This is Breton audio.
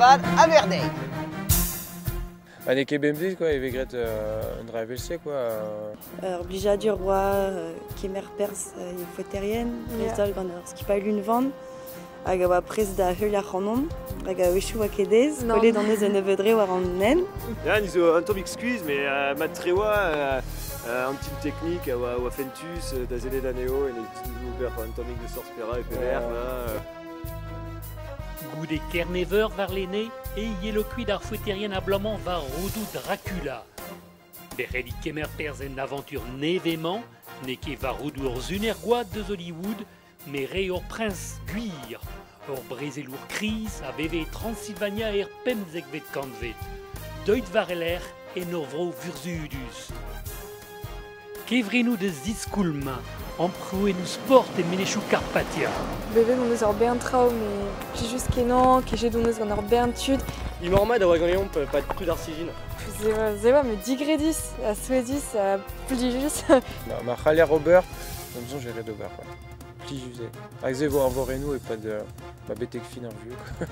vat ha merdeiñ. Ha n'eo ket bemdez quoi, e vez graet un dra evel-se quoi. Ur blijadur oa kemer perzh e foeterien, dreist-holl gant ur skipailh unvan hag a oa prest da heuliañ ac'hanomp hag a-wechoù oa ket aes, kollet hon eus un nebeud re war an hent. Ya, ni zo un tammig skuizh, met mat-tre oa an team teknik a oa fentus da sellet anezho en ober un tammig de sorte pera e pelec'h. Goude Kerne-Veur warlene e yelo kuit ar foeterien abalamour war roudoù Dracula. Bec'heliñ kemer perzh en avantur nevez-mañ n'eo ket war roudoù ur suner-gwad deus Hollywood, met re ur priñs gwir, ur brezelour kriz a veve e Transilvania er pemzekvet kantved. Deuit war e lerc'h en ur vro vurzhudus. Kevrinoù da ziskoulmañ, amprouennoù sport e menezioù Karpatia. Bevet hon eus ur bern traoù met plijus-kenañ, kejet hon eus gant ur bern tud. Imor mat a oa ganeomp 'pad tout ar sizhun. Se oa met digredus ha souezhus ha plijus. Ma c'haller ober, gant soñj eo ret ober. Quoi. Plijus eo. Hag se vo ar vorennoù e-pad betek fin ar vuhez.